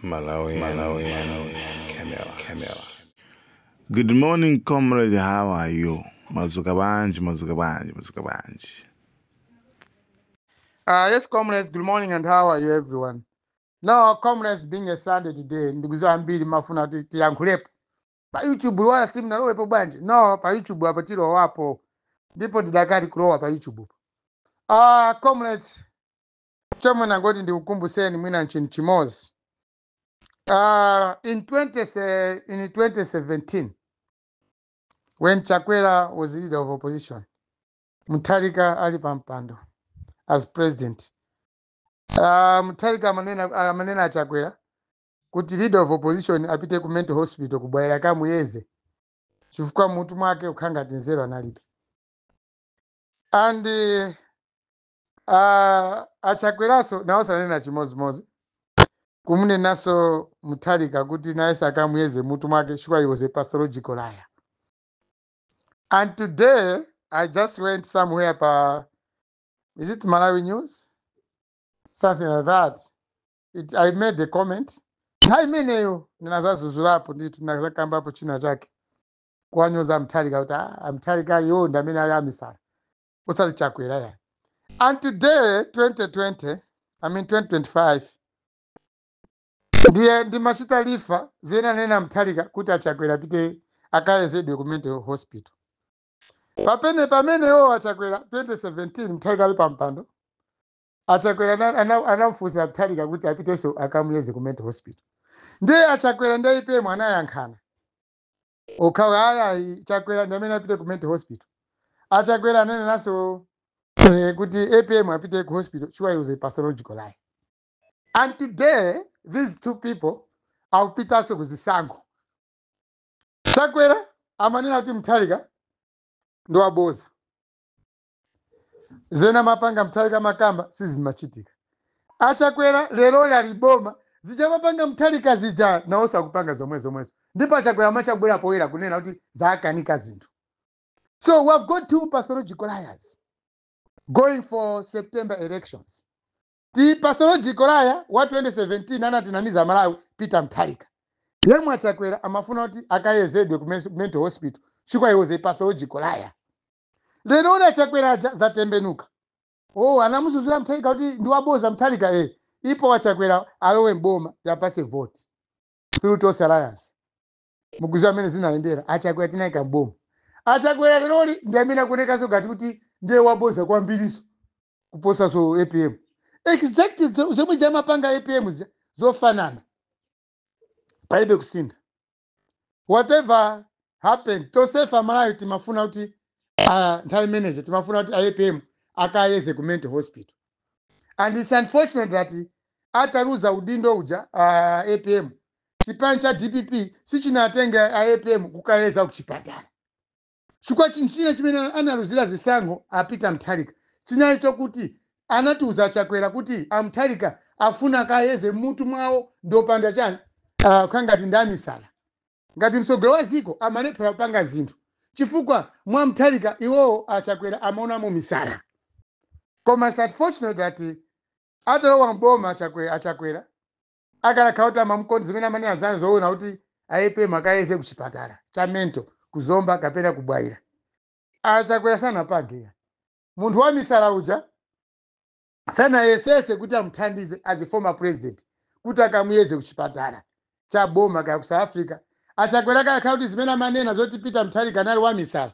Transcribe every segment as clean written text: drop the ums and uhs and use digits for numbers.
Malawi, Malawi, Camera, Camera. Good morning, comrade. How are you? Mwadzuka bwanji, mwadzuka bwanji, mwadzuka bwanji. Yes, comrades, good morning and how are you, everyone? Now, comrades, being a Sunday today, ndikudziwa ambiri mumafuna kuti tiyankhulepo. Pa YouTube wala simunalowepo bwanji? No, pa YouTube apo tilowapo. Ndipo ndidakali kulowa pa YouTube. Comrades, chomwe nangoti ndikukumbuseni mwina nchinthu chimodzi. In 2017, when Chakwera was leader of opposition, Mutharika ali pampando as president. Mutharika amanena Chakwera kuti leader of opposition apite ku mental hospital kubwaera kamuyeze chifukwa mutu mwake ukhala ngati nzeru analibe. And achakweraso nawo sanena chimozimozi kumunenaso Mutharika kuti naye sakamuyeze mutu mwake chifukwa he was a pathological liar. And today I just went somewhere pa, is it Malawi News, something like that. I made the comment nthawi imeneyo, ndinazazuzulapo ndithu, ndinazakambapo china chake kuwanyoza Mutharika kuti, ah, Mutharika iwo ndi amene ali amisala, usati Chakwera yani. And today, 2020, I mean 2025, ndiye ndimachita refer zimene anena Mutharika kuti achakwera apite akayezedwe ku mental hospital. Papene pamenewo achakwera 2017, Mutharika ali pampando, achakwera anamufunsa Mutharika kuti apitenso akamuyeze ku mental hospital. Ndiye achakwera ndi APM anayankhana okhawa, aya Chakwera ndi amene apite ku mental hospital. Achakwera ananenanso kuti APM apite ku hospital sure, he was a pathological liar. And today these two people akupitanso kuzisankho. Chakwera amanena kuti Mutharika ndi waboza, zena mapanga Mutharika makamba sizimachitika. Achakwera lero lali boma, zija mapanga Mutharika zija nawonso akupanga zomwe zomwezo, ndipo achakwera amachabwera poyera kunena kuti zaakanika zinthu. So we have got two pathological liars going for September elections. Ti pathological liar wa 2017 anatinamiza Malawi, Peter Mutharika, yemwe achakwera amafuna kuti akayezedwe ku mental hospital chifukwa he was a pathological liar. Lero uli achakwera aja zatembenuka. Oh, anamuzuzula Mutharika kuti ndiwaboza Mutharika, eh. Ipo wachakwera alowe mboma yapase vote through Tonse Alliance. Mukuziwa amene zinayendera, achakwera tinayika mboma. Achakwera leroli ndi amene akuonekanso ngati kuti ndiye waboza kwambiriso kuposaso APM. Exactly zomwe jamapanga APM zofanana, palibe kusintha. Whatever happened, tosefa Malawi timafuna kuti nthawi imenezo timafuna kuti APM akayeze ku mental hospital. And it's unfortunate that ataluza udindo uja, APM, chipani cha DPP sichinatenga APM kukayeza kuchipatala, chifukwa chinthu china chimene analuzira zisankho apita Mutharika chinali chokuti anatiuza Chakwera kuti amutharika afuna akayeze mutu mwawo ndopanda chani, ngati ndi amisala, ngati mtsogoleri wa ziko amalephera kupanga zinthu chifukwa mwa Mutharika iwowo achakwera amaonamo misala. Koma it's unfortunate that atalowa mboma achakwera akanakhala kuti amamukonda, zimene amanena zanu zoona kuti APM akayeze kuchipatala cha mental kuzomba kapena kubwaira, achakwera sanapange. Munthu wa misala uja sanayesese kuti amuthandize as a former president kuti akamuyeze kuchipatala cha boma kaya ku South Africa. Achakwera kakhala kuti zimene amanena zoti Peter Mutharika anali wa misala,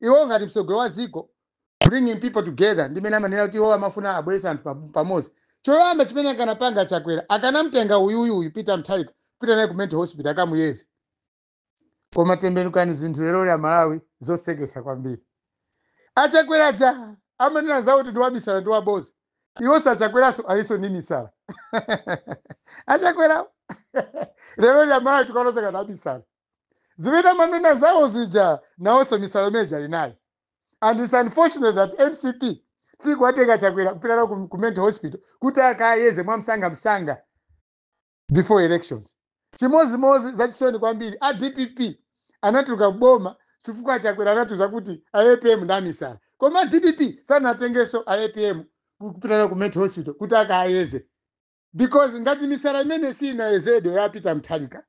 iwo ngati mtsogoleri wa ziko, bringing people together, ndimene amanena kuti iwo amafuna abwerese anthu pamodzi, choyamba chimene akanapanga Achakwera, akanamtenga uyuyu uyu Peter Mutharika, kupita naye ku mental hospital akamuyeze. Koma tembenukani zinthu lero lya Malawi, zosekesa kwambiri. Achakwera ja amanena zawo kuti ndi wamisala, ndi waboza, iwonso achakweraso aliso ndi misala. Achakwera lero lya Malawi tikaloseka na misala, zimene amanena zawo zija nawonso misala imeneja ali nayo. And it's unfortunate that MCP sikuwatenga Chakwera kupita nawo ku mental hospital kuti akayeze mwamsanga msanga before elections. Chimozimozi, zachisoni kwambiri, a DPP anatuluka boma chifukwa Chakwera anatiuza kuti APM ndi amisala, koma DPP sanatengenso APM kupita nawo ku mental hospital kuti akayeze. Because ngati misala imene sinayezedwe ya Peter Mutharika,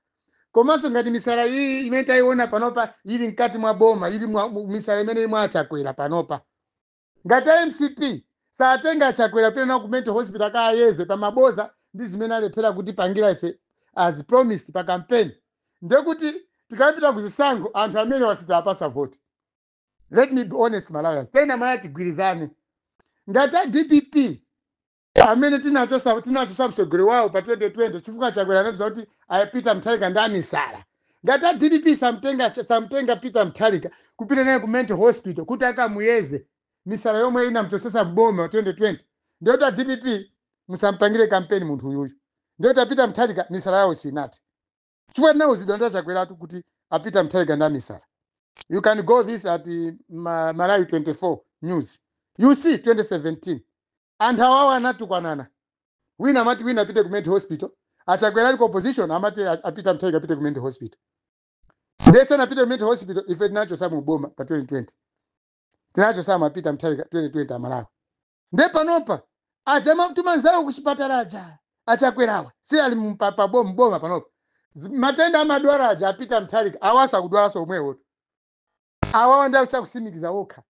komanso ngati misala iyi imene tayiona panopa ili mkati mwa boma, ili misala imene imwe aChakwera panopa, ngati MCP satenga Chakwera pena na ku mental hospital akayeze pamaboza ndi zimene alephera kuti pangira ife as promised pa campaign, ndekuti tikapita kuzisankho anthu amene wasitapasa vote. Let me be honest, Malawians, tena maya tigwirizane. Ngati a DPP amene tinachosa mtsogoleri wawo pa 2020 chifukwa Chakwera anatiza kuti a Peter Mutharika ndi amisala, ngati a DPP samtenga Peter Mutharika kupita naye ku mental hospital kuti akamuyeze misala yomwe inamchosesa mboma 2020, ndiyoti a DPP musampangire kampeni munthu uyuyu. Ndiyoti a Peter Mutharika misala yawo sinati, chifukwa tinawuzidwa ndi aChakweratu kuti a Peter Mutharika ndi amisala. You can go this at Malawi 24 News, you see 2017 anthu awawo anatukwanana, wina amati wina apite ku mental hospital. Achakwera ali ku opposition amati a Peter Mutharika apite ku mental hospital. Ndese anapite ku mental hospital, ife tinachosa mu boma pa 2020, tinachosa ma Peter Mutharika 2020, Amalawi. Nde panopa aja matumanzawo kuchipatala aja aChakwerawa si ali mboma panopa. Matenda amadwala aja a Peter Mutharika awasa kudwalanso omwewo. Awawa ndi akuchakusimikiza okha,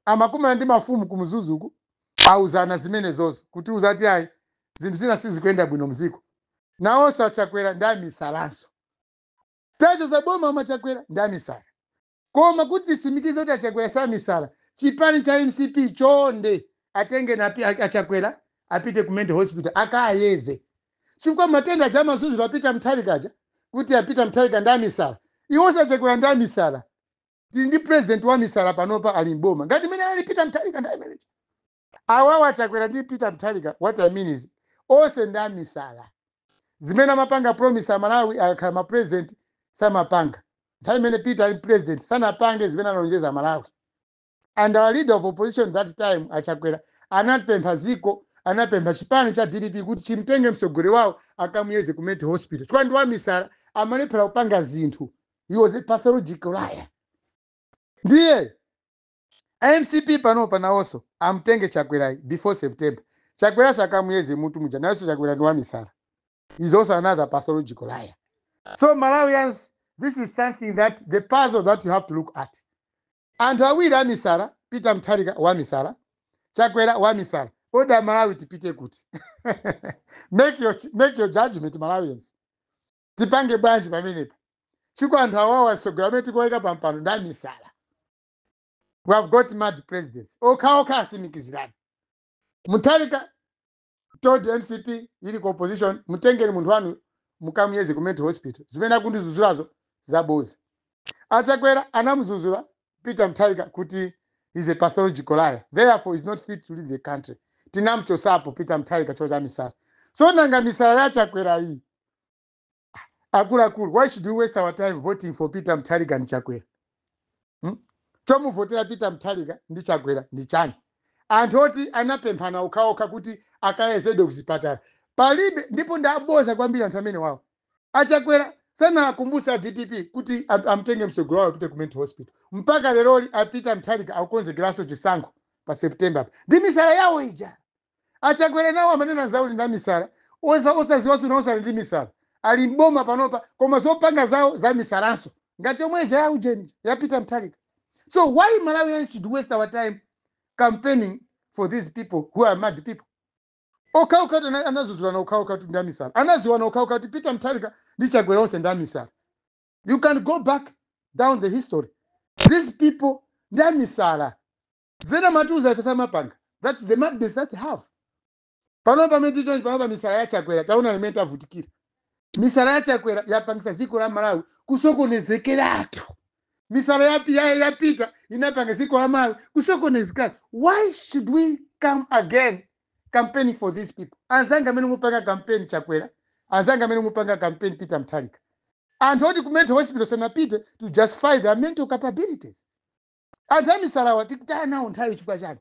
amakumana ndi mafumu kumzuzuku, auzana zimene zozo kuti uzati ayi, zinthu zina sizikuyenda bwino mziko. Nawonso aChakwera ndi amisalanso, tacho za boma amaChakwera ndi amisala. Koma kuti tisimikize kuti aChakwera si amisala, chipani cha MCP chonde atenge na aChakwera apite ku mental hospital akayeze, chifukwa matenda aja amazuzula a Peter Mutharika aja kuti a Peter Mutharika ndi amisala, iwonso aChakwera ndi amisala. Tili ndi president wa misala panopa ali mboma ngati mene ali Peter Mutharika ndi imeneja. Awawa aChakwera ndi Peter Mutharika, what I mean is onse ndi amisala. Zimene amapanga promise Amalawi akakhala ma president samapanga. Nthawi imene Peter ali president sanapange zimene analonjeza Amalawi, and our leader of opposition that time aChakwera anapempha ziko, anapempha chipani cha DPP kuti chimtenge mtsogoleri wawo akamuyeze ku mental hospital chifukwa ndi wamisala, amalephera kupanga zinthu. He was a pathological liar. Ndiye MCP panopa nawonso amtenge Chakwerayi before September, Chakweraso akamuyeze mutu muja. Nawonso Chakwera ndi wamisala, is also another pathological liar. So Malawians, this is something that the puzzle that you have to look at. Anthu awiri amisala, Peter Mutharika wamisala, Chakwera wamisala, oda Malawi tipite kuti? Make your judgment, Malawians. Tipange bwanji pamenepa? Chiko anthu awawa asogolera amene tikuwayika pampano ndi amisala. We have got mad presidents okhaokha, asimikizirani. Mutharika told MCP ili ku opposition, mutengeni munthu wanu mukamuyeze ku mental hospital, zimene akundizuzulazo zaboza. Achakwera anamuzuzula Peter Mutharika kuti is a pathological liar, therefore is not fit to lead the country. Tinamchosapo Peter Mutharika cho cha misala. So nanga misala yaChakwera iyi, akuluakulu, why should we waste our time voting for Peter Mutharika ndi Chakwera, Chomuvotera Peter Mutharika ndi Chakwera ndi chani? Anthu oti anapemphana okhaokha kuti akayezedwe kuzipatala palibe, ndipo ndaboza kwambiri anthu amene wawo. Achakwera sanakumbusa DPP kuti amtenge msogolo wawo apite ku mental hospital. Mpaka leroli a Peter Mutharika akukonzekeranso chisankho pa September pa ndi misala yawo ija. Achakwera nawo amanena zawo ndi misala, osaziwanso nawo sali ndi misala, ali mboma panopa, koma zopanga zawo za misalanso ngati yomwe ija ya ujeni ya Peter Mutharika. So why Malawians should waste our time campaigning for these people who are mad people? Okhaokha anazuzulana okhaokha kuti ndi amisala, anaziwana okhaokha kuti Peter Mutharika ndi Chakwera onse ndi amisala. You can go back down the history, these people ndi amisala. Zena matiuza ife samapanga. That's the madness that they have pano. Pamene tichonchi panopa, misala ya Chakwera taona limene tavutikira. Misala ya Chakwera yapangisa dziko la Malawi kusokonezekeratu. Misala ya Peter inapanga dziko la Malawi kusokonezekatu. Why should we come again campaigning for these people? Anzanga amene mupanga campaign Chakwera, anzanga amene mupanga campaign Peter Mutharika, anthu oti ku mental hospital sanapite to justify their mental capabilities, anthu amisalawa tikutaya nawo nthawi chifukwa chani?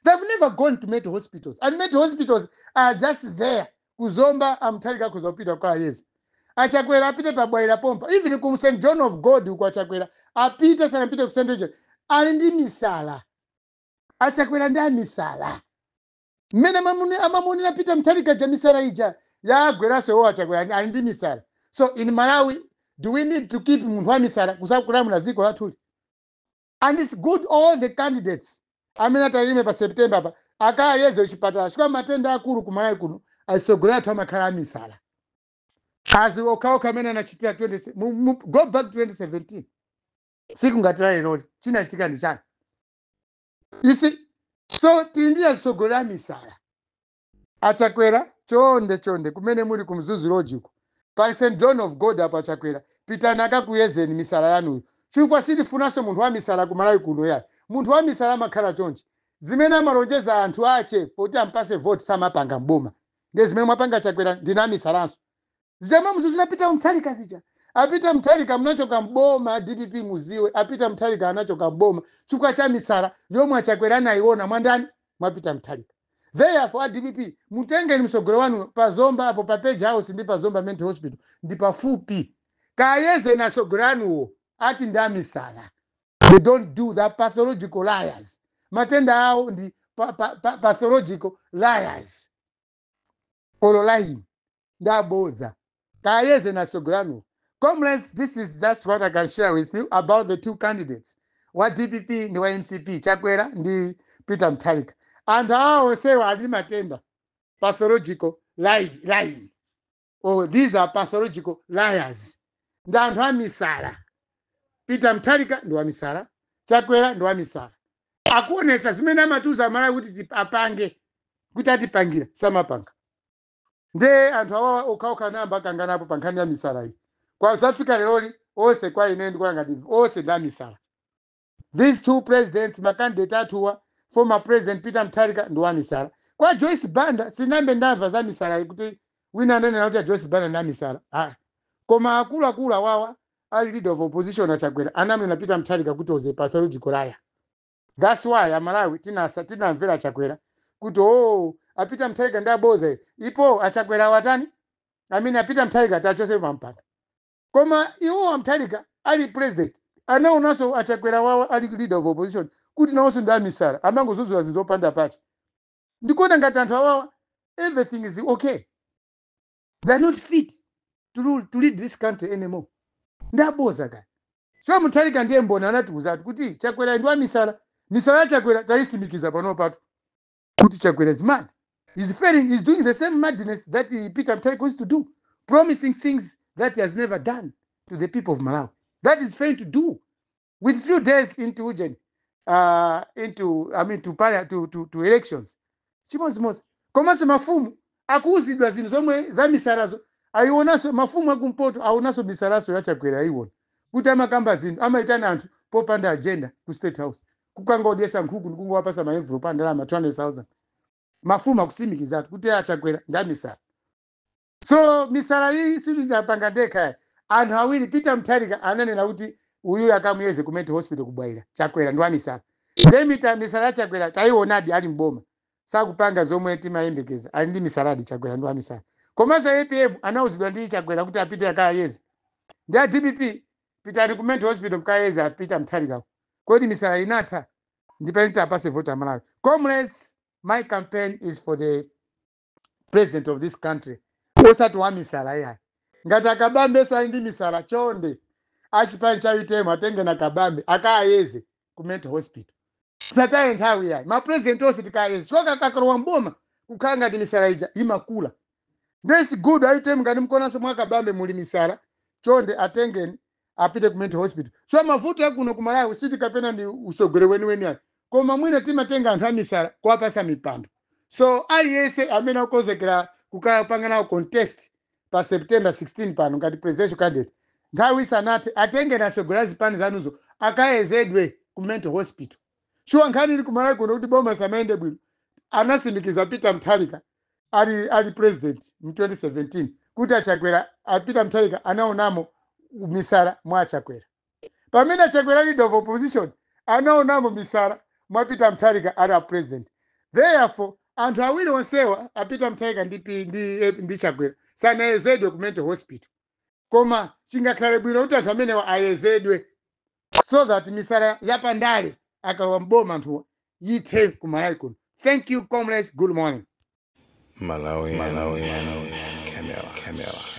They've never gone to mental hospitals, and mental hospitals are just there kuzomba. Amutharika akhoza kupita kwa ayezi, Achakwera apite pabwaira pompa, even ku St John of God uko Achakwera apite, sanapite ku St John. Ali ndi misala, Achakwera ndi amisala. Mmene amamunena Peter Mutharika ja misala ija. Yagweranso iwo achakwera ali ndi misala. So in Malawi, do we need to keep munthu wa misala kusakulamula dziko lathuli? And it's good all the candidates amene atayime pa September pa akayeze chipatala, chifukwa matenda akulu ku Malawi kuno, atsogoleri athu amakhala amisala azi okhaokha amene anachitira 20. Go back 2017, siku ngati la leroli, chinachitika ndi chani? You see? So tili ndi atsogoleri amisala. Achakwera, chonde chonde, kumene muli ku Mzuzu Lodge-ko, pali St John of God apo. Achakwera, pitani akakuyezeni misala yanuyo, chifukwa sitifunanso munthu wa misala kumalawi kuno yayi. Munthu wa misala amakhala chonchi: zimene amalonjeza anthu ache poti ampase vote samapanga mboma. Ndiye zimene mwapanga, Chakwera, ndina misalanso. Zijama Mzuzu zinapita Mthalika zija, apita Mthalika mnachoka mboma. DPP, muziwe, apita Mthalika anachoka mboma chifukwa cha misala yomwe achakwera anayiona mwandani? Mwapita Mthalika. Therefore, a DPP, mutengeni msogolo wanu pazomba apo, pa Page House ndi pazomba Mental Hospital ndi pafupi, kayeze na sogolo anuwo ati ndi amisala. They don't do that. Pathological liars, matenda awo ndi pathological liars or lying, ndaboza. Kayeze na sogolo anuwo. Comrades, this is just what I can share with you about the two candidates, wa DPP ndi wa MCP, Chakwera ndi Peter Mthalika. Anthu awa onsewa ali matenda, pathological lying, or these are pathological liars, ndi anthu amisala. Peter Mthalika ndi wamisala, Chakwera ndi wamisala. Akuonesa zimene amatiuza Amalawi kuti apange, kuti atipangira, samapanga. Nde anthu awawa okhaokha namba akanganapo pa nkhani ya misala iyi. Kwa zafika leroli, onse kwa ine ndikuona ngati onse ndi amisala. These two presidents, macandidate athuwa, former President Peter Mthalika ndi wamisala. Kwa Joyce Banda sinambe ndamva za misala kuti wina ananena kuti a Joyce Banda ndi amisala, ah. Koma akuluakulu awawa ali leader of opposition achakwera anamena Peter Mthalika kuti was a pathological liar. That's why Amalawi tinamvera Achakwera kuti, oh, apita Mthalika ndi aboza, ipo Achakwera watani amene apita Mthalika tachose pampando. Koma iwo amthalika ali president anaonanso Achakwera wawa ali leader of opposition kuti nawonso ndi amisala, amangozuzula zinthu zopanda pacha. Ndikuona ngati anthu awawa, everything is okay, they are not fit to rule, to lead this country anymore. Ndaboza kani? So Mutharika ndiye mboni, anatiuzatu kuti Chakwera ndi wamisala. Misala ya Chakwera tayisimikiza pano patu kuti Chakwera is mad, is failing, is doing the same madness that Peter Mutharika used to do, promising things that he has never done to the people of Malawi. That is failing to do with few days into ujeni, into, I mean, to elections. Chimodzimodzi komanso mafumu akuuzidwa zinthu zomwe za misalazo ayionanso. Mafumu akumpoto aonanso misalaso ya Chakwera, ayiona kuti amakamba zinthu, amayitana anthu popanda agenda ku State House, kukangodyesa nkhuku ndikungowapasa maenvelope a ndalama 200,000. Mafumu akusimikizatu kuti achakwera ndi amisala. So misala iyi sindinapanga ndekha. Anthu awiri, Peter Mtharika ananena kuti uyu akamuyeze ku mental hospital kubwaira, Chakwera ndi wamisala. Ndemita misala ya Chakwera tayionadi ali mboma, sakupanga zomwe timayembekeza, ali ndi misaladi. Chakwera ndi wamisala. Komanso APM anauzidwa ndi Chakwera kuti apite akayeze. Ndi a DPP, pitani ku mental hospital mukayeze apita Mtharikako. Kodi misala inatha? Ndipeni apase vote Amalawi. Comrades, my campaign is for the president of this country, osati wa misala iyayi. Ngati akabambe ali ndi misala, chonde achipani cha UTM atenge na Kabambe akayeze ku mental hospital. Tisataye nthawi yayi. Mapresident onse tikayeze, chifukwa kakalowa mboma kukhala ngati misala ija imakula. This good item, ngati mkonanso mwa Kabambe muli misala, chonde atengeni apite ku mental hospital. So mavuto akuno ku Malawi siti kapena ndi usogole weniweni ayi, koma mwina timatenga anthu amisala kuwapasa mipando. So aliyense amene akonzekera kukapanga nawo contest pa September 16 pano ngati presidential candidate, nthawi isanathe atenge nasogolera zipani zanuzo akayezedwe ku mental hospital. Shuwa nkhani ili kumalawi kuno kuti boma samayende bwino, anasimikiza Peter Mtharika ali president mu 2017 kuti achakwera, apita Mtharika anaonamo misala mwa Achakwera. Pamene Achakwera leader of opposition anaonamo misala mwa Peter Mtharika ali a president. Therefore, anthu awiri onsewa, apita Mtharika ndi Chakwera, sanayezedwe ku mental hospital. Koma chingakhale bwino kuti anthu amenewa ayezedwe so that misala yapandale akalowa mboma anthuwa yithe kumalawi kuno. Thank you, comrades. Good morning. Malawi, Malawi, Malawi. Camera, Camera.